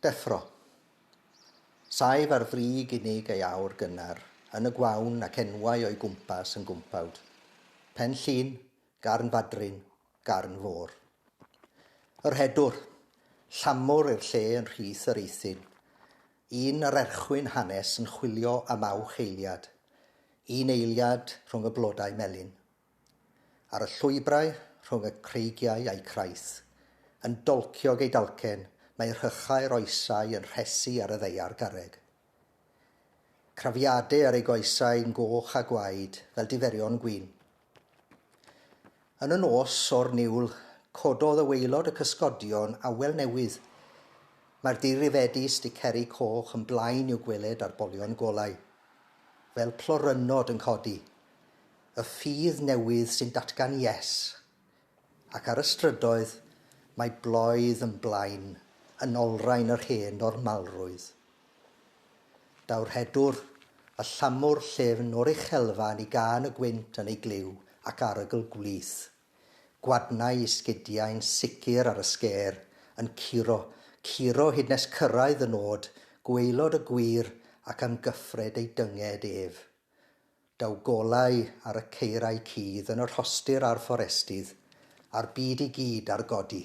Deffro. Saif ar frig unig ei awr gynnar, yn y gwaun ac enwau o'i gwmpas yn gwmpawd. Pen Llŷn, Garn Fadryn, Garn Fôr. Yr Rhedwr. Llamwr i'r lle yn rhith yr eithin. Un ar erchwyn hanes yn chwilio am awch eiliad. Un eiliad rhwng y blodau melyn. Ar y llwybrau rhwng y creigiau a'u craith, yn dolciog ei dalcen, mae rhychau'r oesau yn rhesi ar y ddaear garreg. Crafiadau ar ei goesau yn goch a gwaed fel diferion gwin. Yn y nos o'r niwl, cododd y waelod y cysgodion awel newydd. Mae'r dirifedi sticeri coch yn blaen i'w gweled ar bolion golau, fel plorynnod yn codi. Y ffydd newydd sy'n datgan Yes! Ac ar y strydoedd mae bloedd yn blaen yn olrhain yr hen normalrwydd. Daw'r rhedwr, y llamwr llyfn o'r uchelfan i gân y gwynt yn ei glyw ac arogl gwlith. Gwadnau i sgidiau'n sicr ar y sgêr, yn curo, curo hyd nes cyrraedd y nod, gwaelod y gwir ac amgyffred ei dynged ef. Daw golau ar y caerau cudd yn y rhostir a'r fforestydd, a'r byd i gyd ar godi.